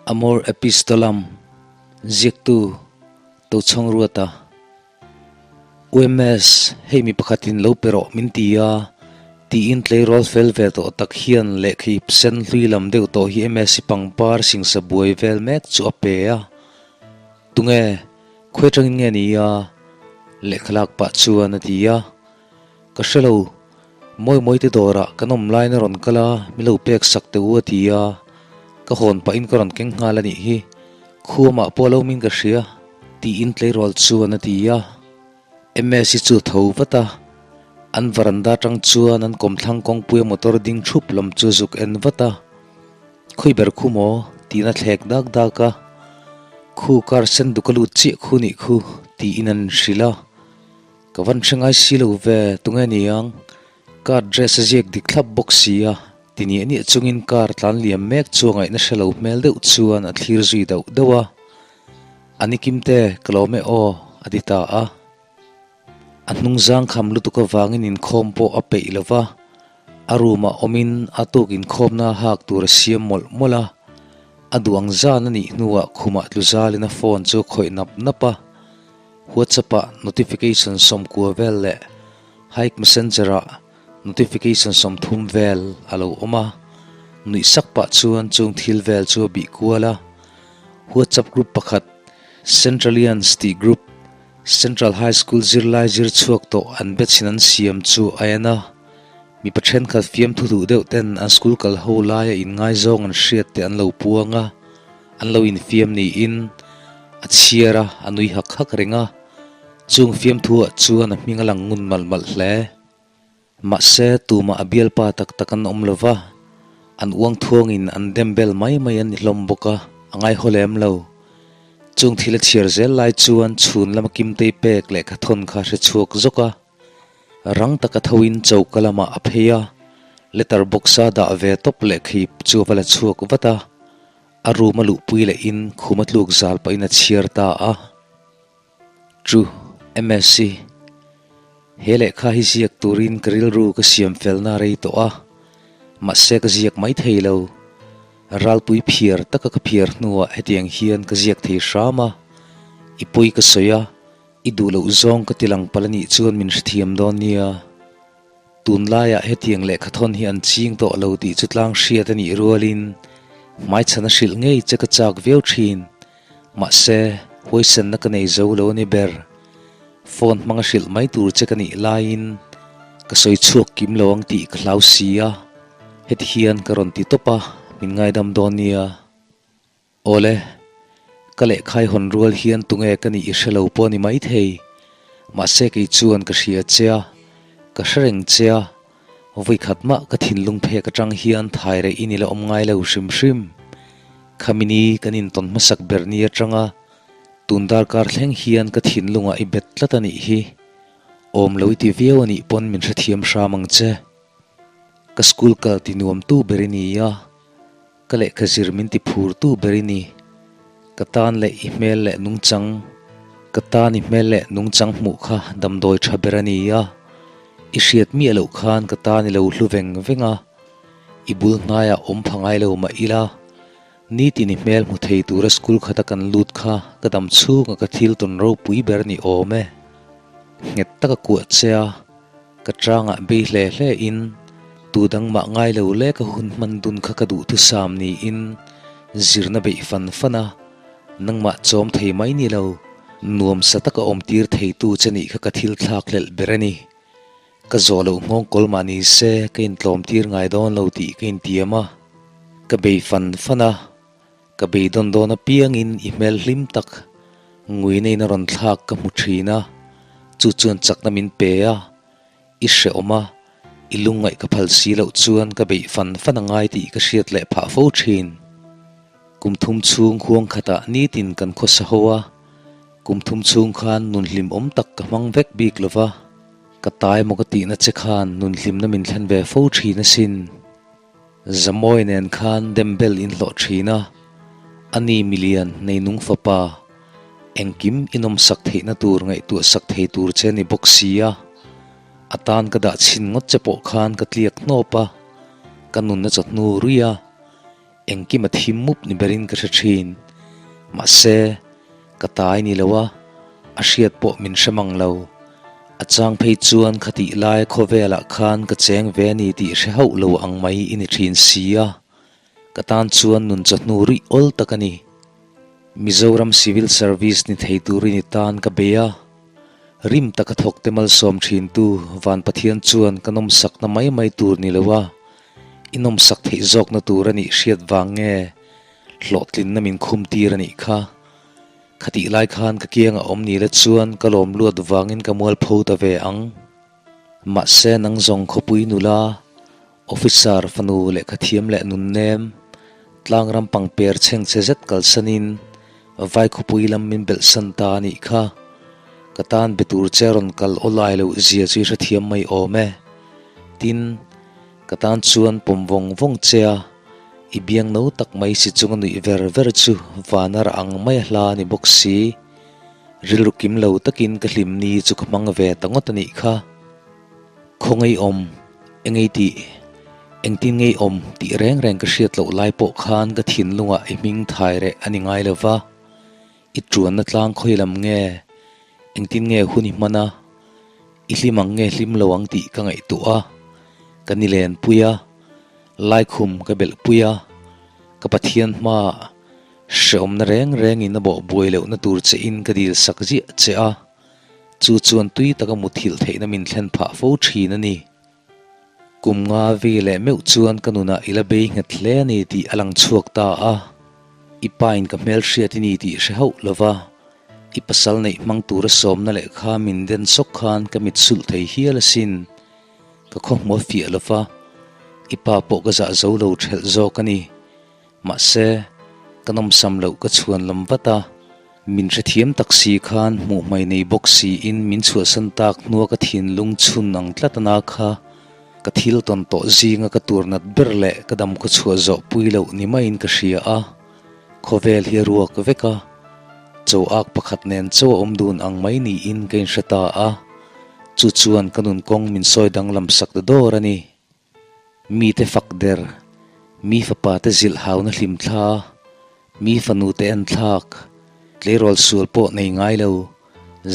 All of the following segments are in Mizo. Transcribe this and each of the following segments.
Amor Epistolam, Ziaktu, Tochhawng Ruata. UMS, Hei mi pakhatin lo pe rawh min ti a, tiin tleirawl fel ve tawh tak hian lehkha ip sen hlui lam deuh tawh hi MS-i pangpar singsa buai vel mek chu a pe a. Tunge, khawi atangin nge ni a? Lehkha lak pah chuan a ti a. Ka hre lo, mawi mawi te dawrah kan awm lain a rawn kal a, mi lo pek sak teh u a ti a, ka hawn pahin ka rawn keng nghal a nih hi, khuamah pawh lo min ka hria, tiin tleirawl chuan a ti a. Msi chu a tho vat a, an varanda atang chuan an kawmthlang kawngpuia motor ding thup lam chu a zuk en vat a, Khawi ber khu maw? tiin a thlek dak dak a, Khu car sen duk a lut chiah khu nih khu, tiin an hrilh a. Ka van hre ngai si lo ve, tunge ni ang? Car dress a ziak dik thlap bawk si a, ti niah niah chungin car tlan liam mek chu a ngaihna hre lo hmel deuh chuan a thlir zui dauh dauh a. A ni Kimte, ka lawm e aw, a ti ta a. A hnung zang kham lutuk avangin inkhawm pawh a peih lo va, a room ah awmin a tuk inkhawmna hak tur a siam mawlh mawlh a. A duh ang zan a nih hnuah khumah tlu zalin a phone chu a khawih nap nap a. WhatsApp-ah notification 90 vel leh Hike Messenger-ah notification 30 vel a lo awm a, nuih sak pah chuan chung thil vel chu a bih kual a. WhatsApp group pakhat, Centralians tih group, Central High School zirlai zir chhuak tawh an batch-in an siam chu a en a. Mipa thenkhat fiamthu duh deuh ten an school kal ho laia inngaizawng an hriat te an lo puang a, an lo infiam niin a chhiar a, a nui hak hak reng a. Chung fiamthu ah chuan a hming a lang ngun malh malh hle. Mahse, tumah a bialpa tak tak an awm lo va, an uang thuangin an dem bel mai mai an ni hlawm bawk a, a ngaihaw lem lo. Chung thil a chhiar zel lai chuan chhun lama Kimtei pek lehkha thawn kha a hre chhuak zawk a. Rang taka thoin choka lamah a phei a, letter box a dah ve tawp leh khip chu a va la chhuak vat a, a room a luhpui lehin khum a tluk zal pahin a chhiar ta a. Chu, MSc, he lehkha hi ziak turin ka rilru ka siam felna rei tawh a, mahse ka ziak mai thei lo. Ralpui phiar taka ka phiar hnuah hetiang hian ka ziak thei hram a, i pawi ka sawi a, I duh loh zawng ka ti lang palh a nih chuan min hrethiam dawn nia. Tunlaiah hetiang lehkhathawn hi an ching tawh lo tih chu tlang hriat a nih rualin hmaichhan a hrilh ngei che ka chak viau thin. Mahse, huaisenna ka nei zo lo a ni ber. Phone hmanga hrilh mai tur che ka nih laiin ka sawi chhuak kim lo ang tih ka hlau si a, heti hian ka rawn ti tawp a, min ngaidam dawn nia. Awle, ka lehkhai hawn rual hian tunge ka nih i hre lo pawh a ni maithei. Mahse kei chuan ka hria che a, ka hre reng che a, vawikhat mah ka thinlung phek atang hian thai reh in i la awm ngai lo hrim hrim. Khamini kan intawn hmasak ber ni atanga tun darkar thleng hian ka thinlungah i bet tlat a nih hi. Awm lo i ti viau a nih pawn min hrethiam hram ang che. Ka school kal ti nuamtu ber i ni a. Ka lehkha zir min ti phur tu ber i ni. Ka tan leh i hmel leh nungchang Ka tan i hmel leh nungchang hmuh kha damdawi tha ber a ni a. I hriat miah loh khan ka tan i lo hlu veng veng a. I bul hnaiah awm pha ngai lo mah ila, nitin i hmel hmu thei tura school khata kan lut kha ka dam chhunga ka thil tawn ropui ber ni awm e. Nghet taka kuah che a. Ka changah bei hle hle in tu dang mah ngai lo le ka hun hman dun kha ka duh thusam niin zirna beih fan fan a, nangmah chawm thei mai ni lo, nuam sa taka awm tir thei tu che nih kha ka thil thlak hlelh ber a ni. Ka zawh loh nghawng kawl mah ni se ka intlawm tir ngai dawn lo tih ka intiam a, ka bei fan fan a, ka beidawn dawn apiangin i hmel hlim tak Ngui neiin a rawn thlak ka hmu thin a, chu chuan chakna min pe a, i hrehawm a, i lungngaih ka phal si loh chuan ka beih fan fan a ngai tih ka hriat leh phah fo thin. Kum thum chhung khuang khatah nitin kan khawsa ho a, kum thum chhung khan nun hlimawm tak ka hmang vek bik lo va, ka tai maw ka tihna che khan nun hlimna min thlen ve fo thin asin. Zamawi nen khan dembel in hlawh thin a, a ni milian neinung fapa, engkim i nawmsak theihna tur ngaihtuah sak thei tur che ni bawk si a, a tan ka dah chhin ngawt che pawh khan ka tliak hnawp a, ka nunna chawhnu rui a. Engkim a thim mup ni berin ka hre thin. Mahse, ka tai ni lo a, a hriat pawh min hre mang lo. A chang phei chuan khatih lai khawvelah khan ka cheng ve a ni tih hre hauh lo ang mai i ni thin si a, ka tan chuan nun chawhnu ruih awl tak a ni. Mizoram Civil Service ni thei turin i tan ka bei a. Rim taka thawkte malsawm thintu Van Pathian chuan ka nawmsakna mai mai tur ni lo a, i nawmsak theih zawkna tur a nih hriat vang nge hlawhtlinna min khum tir a nih kha. Khatih lai khan ka kiang a awm ni la chuan ka lawm luat vangin ka mualpho ta ve ang. Mahse nang zawng khawpui nula Officer fanu lehkha thiam leh nunnem, tlangram pangper chhengchhe zet kalsanin vai khawpui lam min belhsan ta a nih kha. Ka tan be tur che rawn kal aw lai loh zia chu i hrethiam mai awm e. Tin, ka tan chuan pawm vawng vawng che a, i biang no tak mai si chunga nuih ver ver chu vana rah ang mai a hla a ni bawk si. Rilru kim lo takin ka hlim ni chu ka hmang ve ta ngawt a nih kha. Khawngaih awm, engei tih, engtin ngei awm tih reng reng ka hriat loh lai pawh khan ka thinlungah i hming thai reh a ni ngai lo va, i tuanna tlang khawi lam nge, engtin nge hun i hman a, i hlim ang nge hlim lo ang tih ka ngaihtuah a, ka nilen pui a, laikhum ka belh pui a, ka Pathian hmaah hreawmna reng rengin a bawh buai lohna tur che in ka dil sak ziah che a. Chu chuan tui taka muthilh theihna min thlen phah fo thin a ni. Kum nga ve leh meuh chuan ka nunah i la bei nghet hle a ni tih a lang chhuak ta a. I pain ka hmelhriat i ni tih hre hauh lo va, i pasal neih hmang tura sawmna lehkha min den sawk khan ka mit sulh thei hial asin. Ka khawhmu a fiah lo va, i pa pawh ka zah zo lo thelh zawk a ni. Mahse, ka nawmsam loh ka chhuan lam vat a, min hrethiam tak si khan hmuh hmai nei bawk siin min chhuahsan tak hnua ka thinlung chhun ang tlat ana kha ka thil tawn tawh zinga ka tur nat ber leh ka dam khaw chhuah zawh pui loh ni maiin ka hria a, khawvel hi a ruak vek a, cho ak pakhat nen cho a awm dun ang mai niin ka inhre ta a, chu chuan ka nun kawng min sawi danglam sak ta dawr a ni. Mite fak der, mi fapa te zilh hauna hlim thla, mi fanu te en thlak, tleirawl sual pawh nei ngai lo,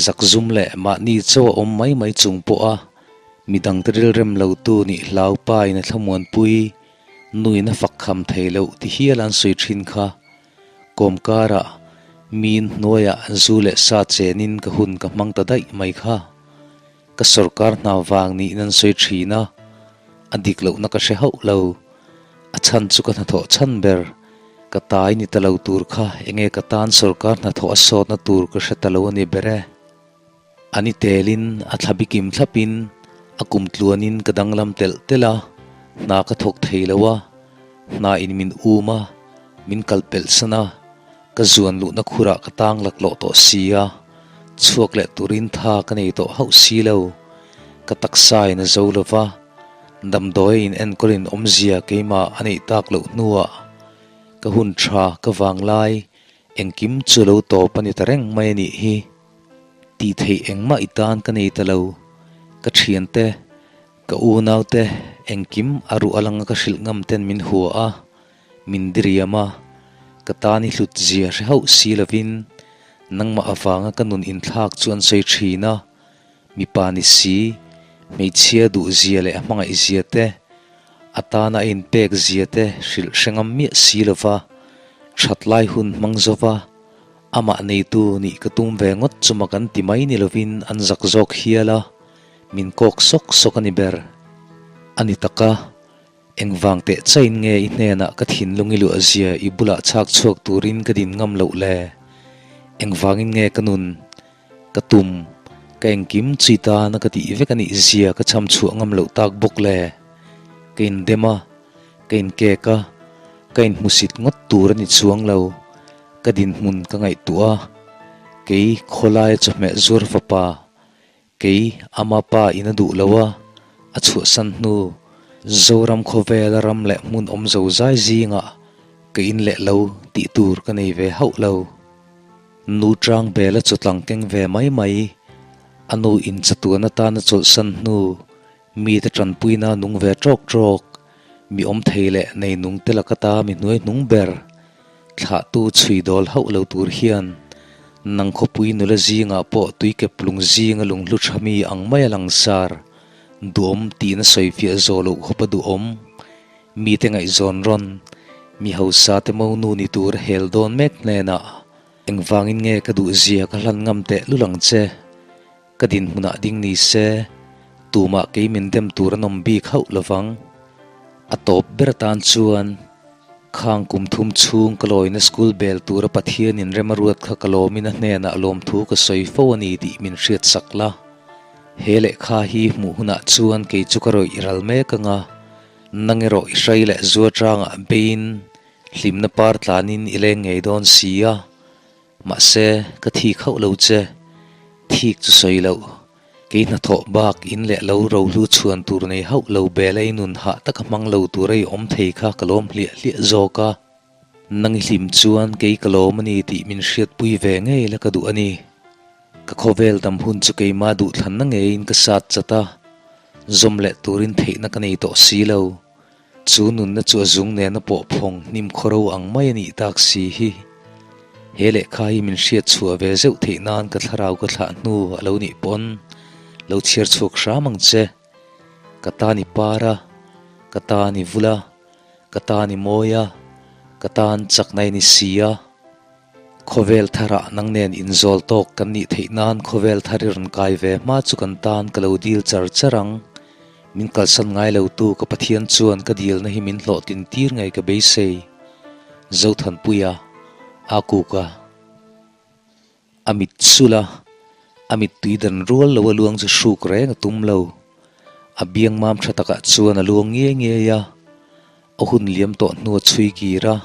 zak zum leh mahni chaw a awm mai mai chung pawha midangte rilrem lo tu nih hlau pa in a thlamuanpui, nuin a fak kham thei loh ti hial an sawi thin kha. Kawmkarah miin hnuaiah zu leh sa chenin ka hun ka hmang ta daih mai kha. Ka sorkar hna vang niin an sawi thin a, a dik lohna ka hre hauh lo. A chhan chu ka hnathawh chhan ber, ka tai ni ta lo tur kha enge ka tan sorkar hnathawh a sawtna tur ka hre ta lo a ni ber e. A ni telin, a thla bikim thlapin, a kum tluanin ka danglam telh telh a, hna ka thawk thei lo a, hna in min um a, min kal pelh san a, Ka zuan luhna khurah ka tang laklawh tawh si a, chhuak leh turin tha ka nei tawh hauh si lo. Ka taksa in a zo lo va, damdawi in enkawlin awmzia keimah a neih tak loh hnuah ka hun tha ka vang lai engkim chu lo tawp a ni ta reng mai a nih hi. Tih theih engmah i tan ka nei ta lo. Ka thiante, ka unaute engkim a ruh alanga ka hrilh ngam ten min hua a. Min diriam a, ka tan i hlut zia hre hauh si lovin nangmah avanga ka nun inthlak chu an sawi thin a, mipa ni si, hmeichhia duh zia leh a hmangaih zia te, a tana a inpek zia te hrilh hre ngam miah si lova that lai hun hmang zova amah neitu nih ka tum ve ngawt chuma kan ti mai ni lovin an zak zawk hial a, min kawk sawk sawk a ni ber. A ni tak a. Engvang teh chain nge i hnenah ka thinlung i luah zia i bulah chhak chhuak turin ka din ngam loh le? Engvangin nge ka nun, ka tum, ka engkim chui tana ka tih vek a nih zia ka chham chhuah ngam loh tak bawk le? Ka indem a, ka inkek a, ka inhmusit ngawt tur a ni chuang lo. Ka dinhmun ka ngaihtuah a, kei khawlaia chawhmeh zuar fapa, Kei ama pa in a duh lo a, a chhuahsan hnu Zoram khawvela ram leh hmun awm zo zai zingah ka in leh lo tih tur ka nei ve hauh lo. Nu tang bela chawtlang keng ve mai mai, a nu in chatuan atana chawlhsan hnu mite tanpuina nung ve tawk tawk. Mi awm thei leh nei nung te laka ta mi hnuai hnung ber thlahtu chhui dawl hauh lo tur hian nang khawpui nula zingah pawh tuikep lung zinga lunghlu tha mi ang maia langsar duhawm tiin a sawifiah zawh loh khawpa duhawm mite ngaihzawn rawn mi hausa te monu ni tur hel dawn mek hnenah engvangin nge ka duhzia ka hlan ngam teh lul ang che. Ka dinhmunah ding ni se, tumah kei min dem tur an awm bik hauh lovang. A tawp ber atan chuan khang kum thum chhung ka lawina school bel tura Pathianin rem a ruat kha ka lawmin a hnenah lawmthu ka sawi fo a ni tih min hriat sak la. He lehkha hi hmuh hunah chuan kei chu ka rawih ral mek anga, nang erawh i hrai leh zuar tangah beiin hlimna par tlanin i leng ngei dawn si a. Mahse, ka thik hauh lo che. Thik chu sawi loh. Kei hnathawh bak in leh lo rohlu chhuan tur nei hauh lo bel a i nun hah taka hmang lo tur a i awm thei kha ka lawm hliah hliah zawk a. Nang i hlim chuan kei ka lawm a ni tih min hriatpui ve ngei la ka duh a ni. Ka khawvel dam hun chu keimah duhthlanna ngeiin ka sat chat a, zawm leh turin theihna ka nei tawh si lo. Chu nunna chu a zung nena pawh phawng hnim khawro ang mai a nih tak si hi. He lehkha hi min hriat chhuah ve zeuh theih nan ka thlarau ka thlah hnu a lo nih pawn lo chhiar chhuak hram ang che. Ka tan i par a, ka tan i vul a, ka tan i mawi a, ka tan chakna i ni si a. Khawvel tharah nang nen inzawl tawk kan nih theih nan khawvel thar i rawn kai ve hma chu kan tan ka lo dil char char ang. Min kalsan ngai lo tu ka Pathian chuan ka dilna hi min hlawhtlin tir ngei ka beisei. Zothanpuia, a kuk a. A mit sul a, a mittui dan rual lo a luang chu hruk reng a tum lo. A biang mam tha takah chuan a luang ngiai ngiai a. A hun liam tawh hnu a chhui kir a,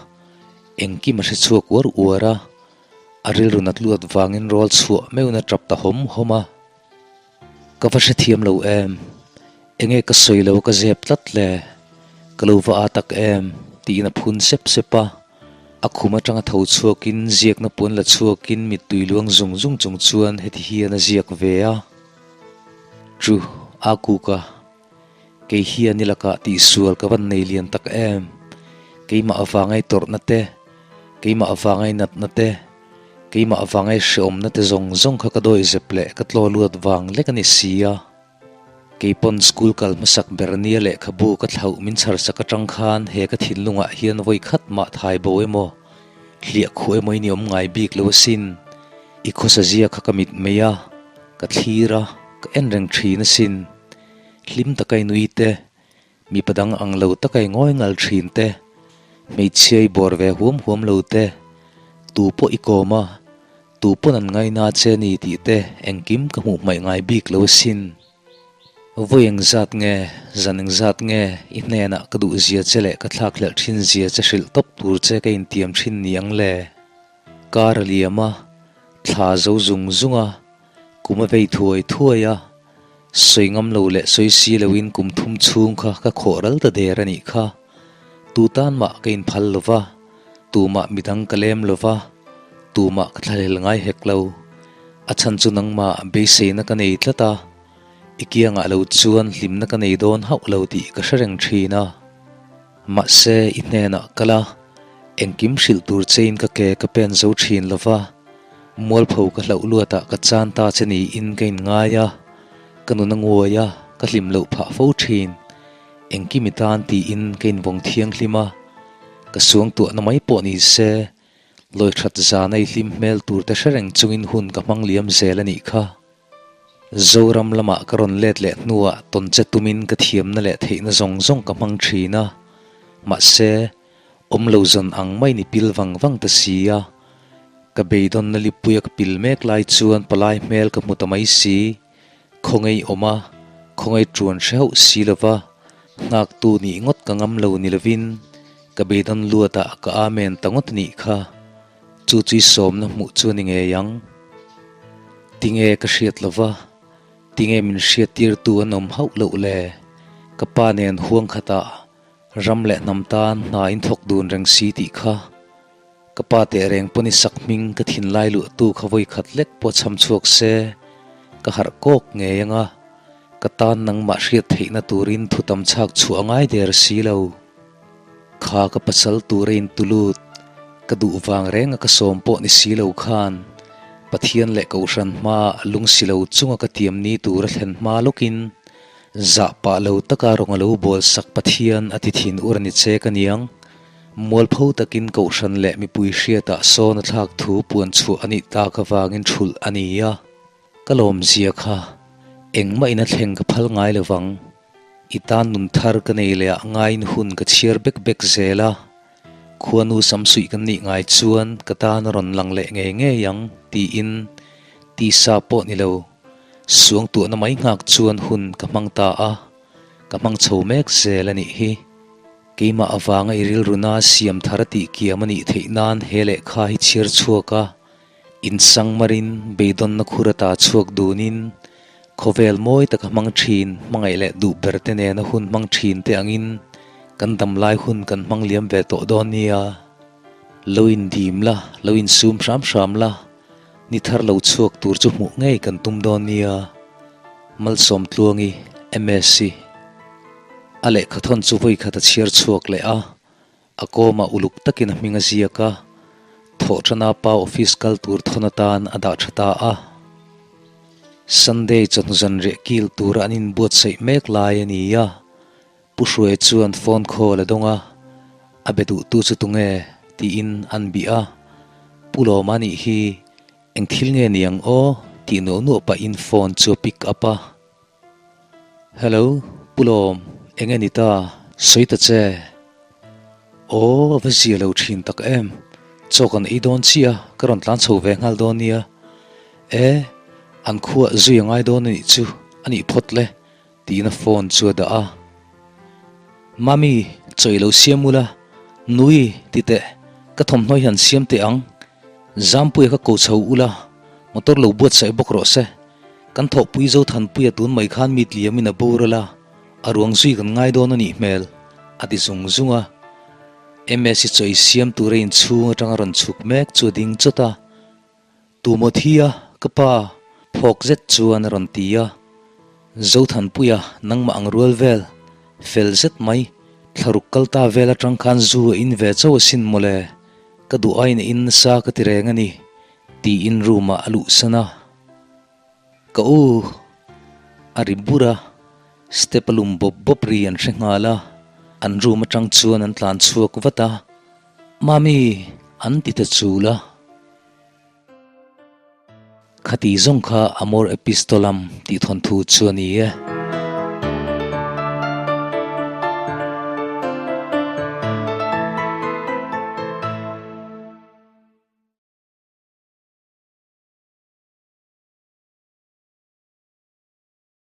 engkim a hre chhuak uar uar a, a rilru nat luat vangin rawl chhuah meuhin a tap ta hawm hawm a. Ka va hrethiam lo em? Enge ka sawi lo ka zep tlat le? Ka lo va aa tak em? tiin a phun sep sep a. A khum atanga tho chhuakin ziakna puan la chhuakin mittui luang zung zung chung chuan heti hian a ziak ve a. Chu, a kuk a. Kei hian i lakah tihsual ka van nei lian tak em? Keimah avanga i tawrhna te, keimah avanga i natna te, keimah avanga i hreawmna te zawng zawng kha ka dawi zep leh ka tlaw luat vang lek a ni si a. Kei pawn school kal hmasak ber nia lehkhabu ka thlauh min chharsak atang khan he ka thinlungah hian vawi khat mah thai bo emaw, hliah khuh emaw i ni awm ngai bik lo asin. I khawsa zia kha ka mit mai a, ka thlir a, ka en reng thin asin. Hlim taka i nui te, mipa dang ang lo taka i ngawi ngal thin te, hmeichhia i bawr ve huam huam lo te, tu pawh i kawm a, tu pawn an ngaina che ni tih te engkim ka hmuh hmaih ngai bik lo asin. Vawi engzat nge, zan engzat nge i hnenah ka duh zia che leh ka thlakhlelh thin zia che hrilh tawp tur che ka intiam thin ni ang le? Kar a liam a, thla zo zung zung a, Kum a vei thuai thuai a, sawi ngam lo leh sawi si loin kum thum chhung kha ka khawh ral ta der a nih kha. Tu tan mah ka inphal lo va, tumah midang ka lem lo va, tumah ka thlahlel ngai hek lo. A chhan chu nangmah beiseina ka nei tlat a, i kiangah lo chuan hlimna ka nei dawn hauh lo tih ka hre reng thin a. Mahse, i hnenah kal a, engkim hrilh tur chein ka ke ka pen zo thin lo va, mualpho ka hlauh luatah ka chan ta che niin ka inngai a, ka nun a nguai a, ka hlim loh phah fo thin. Engkim i tan tiin ka invawng thianghlim a, ka suangtuahna mai pawh ni se, lawithat zana i hlim hmel tur te hre reng chungin hun ka hmang liam zel a nih kha. Zoram lamah ka rawn let leh hnuah tawn che tumin ka thiamna leh theihna zawng zawng ka hmang thin a, mahse, awm lo zawn ang mai ni pil vang vang ta si a. Ka beidawnna lipuia ka pil mek lai chuan palai hmel ka hmu ta mai si, khawngaih awm a, khawngaih ṭuan hre hauh si lo va, nghaktu nih ngawt ka ngam lo ni lovin ka beidawn luatah ka amen ta ngawt a nih kha. Chu chu i sawmna hmuh chu a ni ngei ang. Tinge ka hriat lo va, tinge min hriattirtu an awm hauh loh le? Ka pa nen huang khatah ram leh hnam tan hna in thawk dun reng si tih kha. Ka pa teh reng pawn i sak hming ka thinlai luahtu kha vawi khat lek pawh cham chhuak se, ka harh kawk ngei ang a, ka tan nangmah hriat theihna turin thu tam chhak chhuah a ngai der si lo. Kha ka pasal tur a intulut, ka duh vang reng a ka sawm pawh ni si lo khan Pathian leh Kohhran hma a lung si lo chunga ka tiam ni tur a thlen hma lawkin zah pah lo taka rawng a lo bawl sak Pathian a ti thin ur a ni che ka niang. Mualpho takin Kohhran leh mipui hriatah sawn a thlak thu puan chhuah a nih tak avangin thulh a ni a. Ka lawmzia kha engmah in a thleng ka phal ngai lo vang. I tan nun thar ka nei leh ah ngaiin hun ka chhiar bek bek zel a, khuanu samsuih kan nih ngai chuan ka tan a rawn lang leh ngei ngei ang tiin tisa pawh ni lo, suangtuahna mai nghak chuan hun ka hmang ta a, ka hmang chho mek zel a nih hi. Keimah avanga i rilruna siam thar a tih kiam a nih theih nan he lehkha hi chhiar chhuak a, Insang marin beidawnna khur ata chhuak dunin khawvel mawi taka hmang thin, hmangaih leh duh ber te nena hun hmang thin te angin kan damlai hun kan hmang liam ve tawh dawn nia. Lo indim la, lo insum hram hram la, ni thar lo chhuak tur chu hmuh ngei kan tum dawn nia. Malsawmtluangi, MSc. A lehkhathawn chu vawikhat a chhiar chhuak leh a. A kawmah uluk takin a hming a ziak a, thawhṭana pa office kal tur thawn atan a dah ṭha ta a. Sunday chawhnu zanriah kil tura an inbuatsaih mek lai a ni a, Pu Hruaia chuan phone call a dawng a, a be duhtu chu tunge? tiin an bih a, Pu Lawma nih hi eng thil nge ni ang aw? tih nuah nuah pahin phone chu a pick up a. Hello, Pu Lawm, eng nge ni ta? Sawi ta che. Aw, a va zia lo thin tak em. Chaw kan ei dawn chiah a, ka rawn tlan chho ve nghal dawn nia. E, an khuah zui a ngai dawn a nih chu, a nih phawt le, tiin a phone chu a dah a. Mami, chaw i lo siam ula, Nui, ti teh, ka thawmhnaw hi han siam teh ang. Zampuia ka ko chho ula, motor lo buatsaih bawk rawh se. Kan thawhpui Zothanpuia tun mai khan mi tliamin a boral a, a ruang zui kan ngai dawn a nih hmel, a ti zung zung a. Msi chawi siam tura inchhung atanga rawn chhuk mek chu a ding chawt a, Tumaw thi a, ka pa, phawk zet chuan a rawn ti a. Zothanpuia, nangmah ang rual vel, fel zet mai, thlaruk kal ta vel atang khan zu a in ve chauh asin mawle, ka duh aiin a in nasa ka ti reng a ni, tiin room ah a luhsan a. Ka u! A ri bur a, step a lum bawp bawp ri an hre nghal a, an room atang chuan an tlan chhuak vat a, Mami! An ti ta chul a. Khati zawng kha Amor Epistolam tih thawnthu chu a ni e.